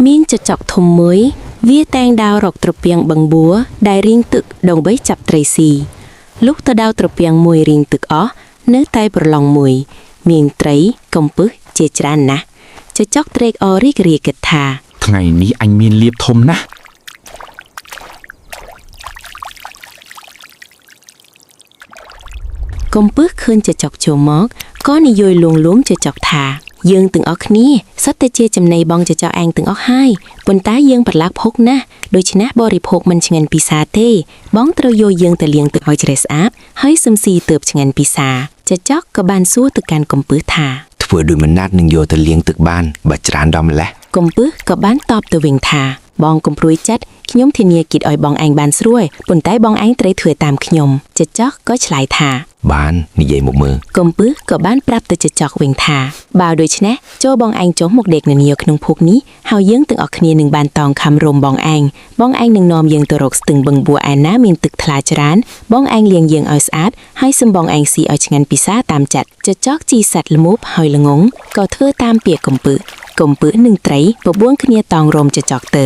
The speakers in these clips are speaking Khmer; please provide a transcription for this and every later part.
មានចចកធំមួយ វាតែងដើររកត្រពាំងបឹងបួរដែលរៀងទឹកដើម្បីចាប់ត្រីស៊ីលុះទៅដល់ត្រពាំងមួយរៀងទឹកអស់នៅតែប្រឡងមួយ មានត្រីកំពឹសជាច្រើនណាស់ចចកត្រេកអររីករាយគិតថា ថ្ងៃនេះអញមានលៀបធំណាស់ កំពឹសឃើញចចកចូលមកក៏និយាយលួងលោមចចកថា យើងទាំងអស់គ្នាសុទ្ធតែជាចំណីបងចចកឯងទាំងអស់ហើយប៉ុន្តែយើងប្រឡាក់ភោគណាស់ដូច្នេះបរិភោគមិនឆ្ងាញ់ពិសាទេ បងត្រូវយកយើងទៅលាងទឹកឲ្យជ្រះស្អាតហើយសឹមស៊ីទើបឆ្ងាញ់ពិសាចចកក៏បានសួរទៅកាន់កំពឹសថា ធ្វើដូចម្ណាត់នឹងយកទៅលាងទឹកបានបើច្រើនដល់ម្លេះ កំពឹសក៏បានតបទៅវិញថា បងកុំព្រួយចិត្តខ្ញុំធានាគិតឲ្យបងឯងបានស្រួលប៉ុន្តែបងឯងត្រូវធ្វើតាមខ្ញុំចចកក៏ឆ្លើយថា បាននិយាយមកមើល កំពឹសក៏បានប្រាប់ទៅចចកវិញថាបើដូច្នេះចូលបងឯងចុះមកដេកនានាក្នុងភូកនេះហើយយើងទាំងអស់គ្នានឹងបានតងខំរំបងឯងបងឯងនឹងនាំយើងទៅរកស្ទឹងបឹងបួរឯណាមានទឹកថ្លាច្រើនបងឯងលាងយើងឲ្យស្អាតហើយសំបងឯងស៊ីឲ្យឆ្ងាញ់ពិសាតាមចិត្តចចកជីសัตว์ល្មូបហើយល្ងងក៏ធ្វើតាមពាក្យកំពឹសកំពឹសនិងត្រីបបួនគ្នាតងរំចចកទៅ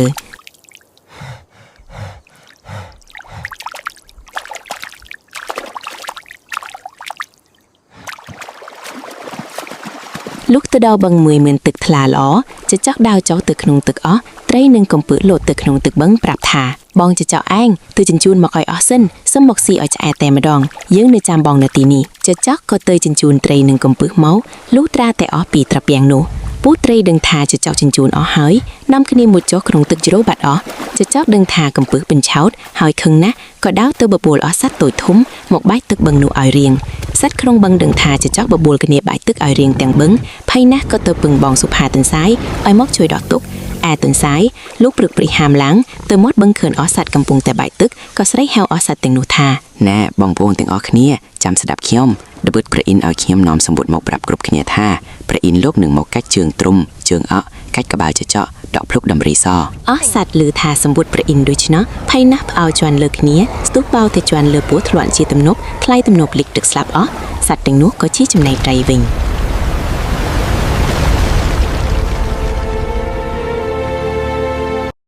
លុះទៅដល់បឹងមួយមានទឹកថ្លាល្អចចកដើរចុះទៅក្នុងទឹកអស់ត្រីនឹងកំពឹសលោតទៅក្នុងទឹកបឹងប្រាប់ថាបងចចកឯងទៅជញ្ជូនមកឲ្យអស់សិនសឹមមកស៊ីឲ្យឆ្អែតតែម្ដងយើងនៅចាំបងនៅទីនេះចចកក៏ទៅជញ្ជូនត្រីនឹងកំពឹសមកលុះត្រាតែអស់ពីត្រពាំងនោះពូត្រីដឹងថាចចកជញ្ជូនអស់ហើយនាំគ្នាមុជចុះក្នុងទឹកជ្រោះបាត់អស់ចចកដឹងថាកំពឹសបញ្ឆោតហើយខឹងណាស់ក៏ដើរទៅបបួលអស់សត្វតូចធំមកបាច់ទឹកបឹងនោះឲ្យរៀង សត្វក្នុងបឹងដឹងថាចចកបបួលគ្នាបាច់ទឹកឲ្យរៀងទាំងបឹងភ័យណាស់ក៏ទៅពឹងបងសុផាទន្សាយឲ្យមកជួយដោះទុកឯទន្សាយលោកព្រឹកព្រិះហាមឡើងទៅមាត់បឹងឃើញអស់សត្វកំពុងតែបាច់ទឹកក៏ស្រែកហៅអស់សត្វទាំងនោះថា ណែបងប្អូនទាំងអស់គ្នាចាំស្ដាប់ខ្ញុំដបិតព្រះអ៊ីនឲ្យខ្ញុំនាំសម្ពុតមកប្រាប់គ្រប់គ្នាថាព្រះអ៊ីនលោកនឹងមកកាច់ជើងទ្រុំជើងអក់កាច់ក្បាលចចកដកភ្លុកដំរីស អស់សត្វឮថាសម្ពុតព្រះអ៊ីនដូច្នោះភ័យណាស់ផ្អើលជន់លើគ្នាស្ទុះបោទៅជន់លើពោះធ្លាក់ជាទំនប់ថ្លៃទំនប់លិចទឹកស្លាប់អស់សត្វទាំងនោះក៏ជាចំណីត្រីវិញ។